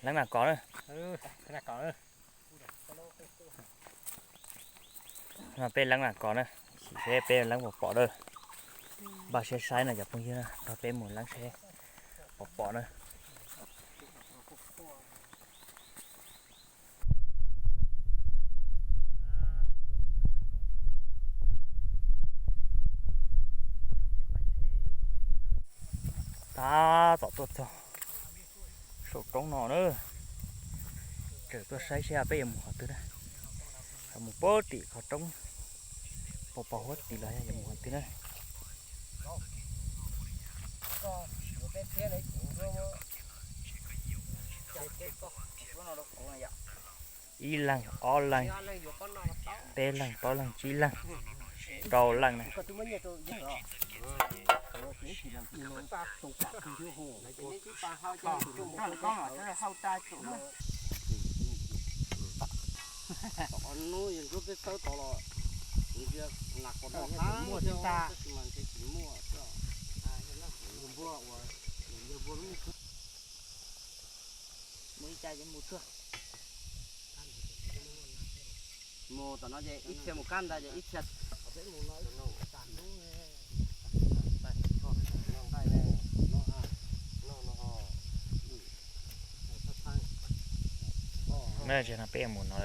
Leeb nas kos na. Peb leeb nas kos na, sim seb peb leeb puas pom na. Npaj siab saib no cov phooj ywg na, nrog peb mus leeb seb puas pom na. Tab tom tuaj txog saum roob no na, tseem tuaj saib seb peb yuav mus qhov twg na. Yuav mus pem tim qhov roob, pos pos huab tim los yog yuav mus qhov twg na. Ib leeg, ob leeg, peb leeg, plaub leeg, tsib leeg, rau leej na. Mus tom no ces ib txhia mus kab ntawd ces ib txhia. Peb mus no,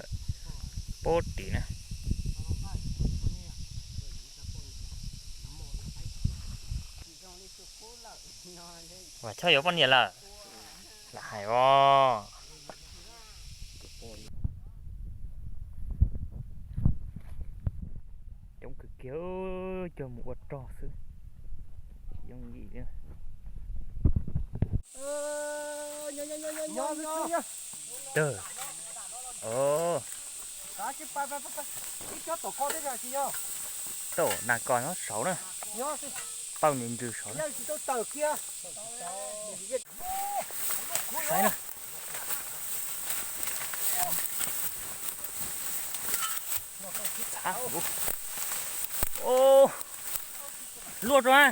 pem tim na. Vam Choj yuav poj niam lawm, lam hais os. Coob kawg kiag, cog mus ua rog xwb. Tsis yooj yim li. Tawg. Tawm nas kos nyob saud na. Pawj ntsws ntsws saud na. Saib na. Luaj rau.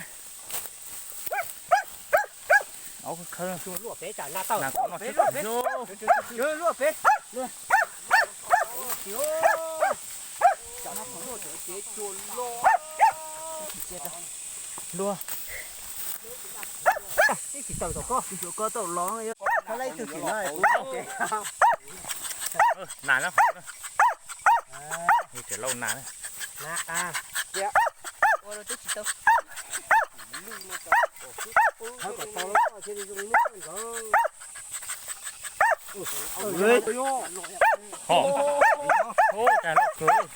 Nas kos no tsis tawm xyov. Luaj. Ib tsis tawm tom koj, tsis tawm koj tau los. Nas na. Tseem lauj nas na. Ho, ho, cas loj kawg.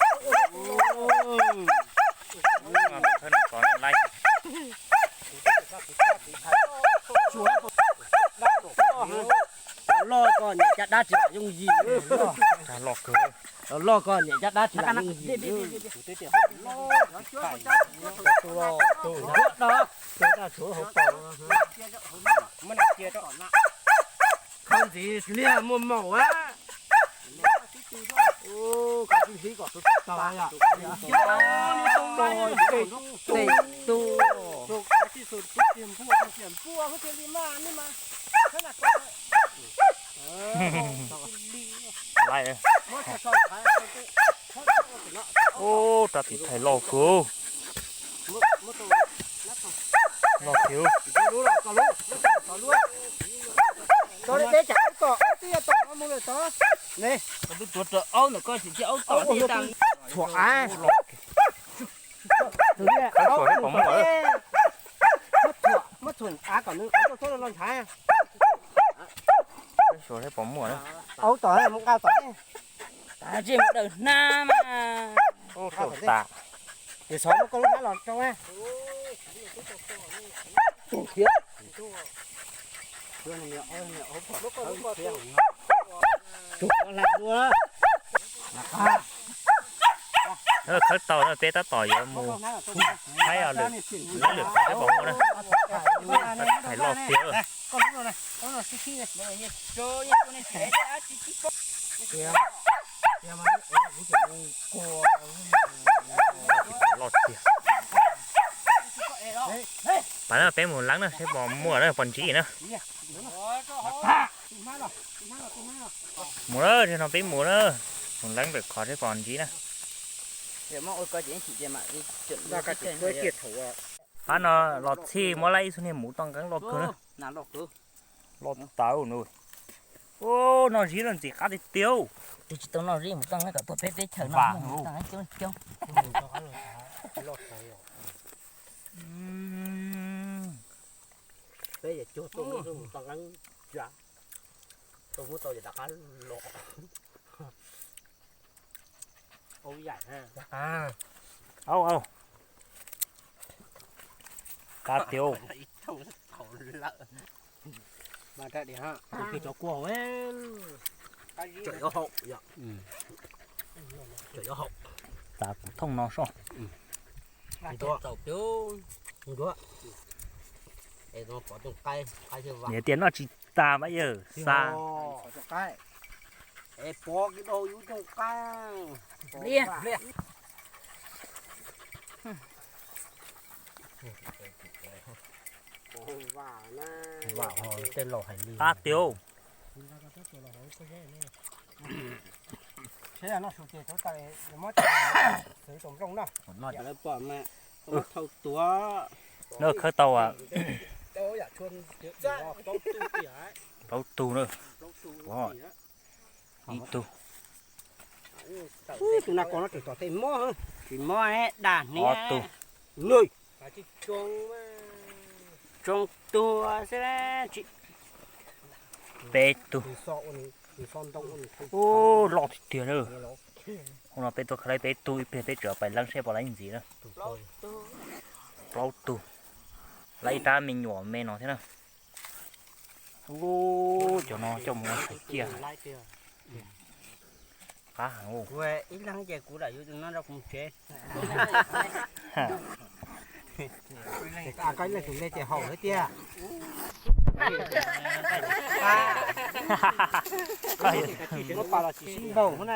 Thawj nas kos na laij. Loj koj niam caj dab tsis lam yooj yim. Cas loj kawg. Loj koj niam caj dab tsis lam yooj yim. Khawb ntxiv liag muaj maum a. Koj tsis hlib kom tus tag yom. Tej tug. Laij. Ub, rab tiv thaiv loj kawg. Loj kawg. Koj twb tuav rawv aub ntawm koj tsis thiaj aub tom thiab tas. Tshuam av. Khawb suas seb puas muaj. Muab tshuam av kom nws ua txhob los ntshav. Khawb suas seb puas muaj. Aub tom mus nqa tom. Tsis mus dawm hnab mas. Ub, tas. Ces xov muab koj lub hnab los rau. Khawb tau na, peb tab tom yuav mus thaij lwm, lwm qhov seb puas muaj na. Thaiv loj tiag. Loj tiag. Pas na, peb mus leeb na seb puas muaj na, puas ntsib na. Mus lawm, no peb mus lawm. Mus leeb ntawm qhov seb pom ntsib na. Pab no los txhij muab laib ib txhia niag mus toj nqeeb loj kawg na. Loj tawv no. Ub, noj zib los ntxim qab tiag tiag. Twb tsis tau noj zib mus toj nqeeb kom tuaj peb teb chaws no. Peb yuav cuag tuaj mus toj nqeeb, tuaj muab tau ces rov qab los. Au, au. Qab tiag. Cov kua, cov haum. Txav kuv thooj no soj. Niam tias noj tsis tag mas yawg xa. Qab tiag. No khawb tau plaub tug na. Ib tug. Tus na ko no tseem tom tej mob, tsis mob dag hniab. Ob tug. Tsoo tuag xwb. Peb tug. Ub, loj tiag tiag na. Hnub no peb tuaj khawb laib peb tug, ib pliag peb tseem pais leeb seb puas laib ntxiv na. Plaub tug. Laib ib rab me nyuam me no thiab na. Ub, cov no coj mus ua xaiv ciaj. Qab heev. Kuv ib leeg ces kuv lam yuav tus no rau kuv tsev. Koj ib leeg tus me ces haum thiab tiag. Muab pas los tsis sib npaug na.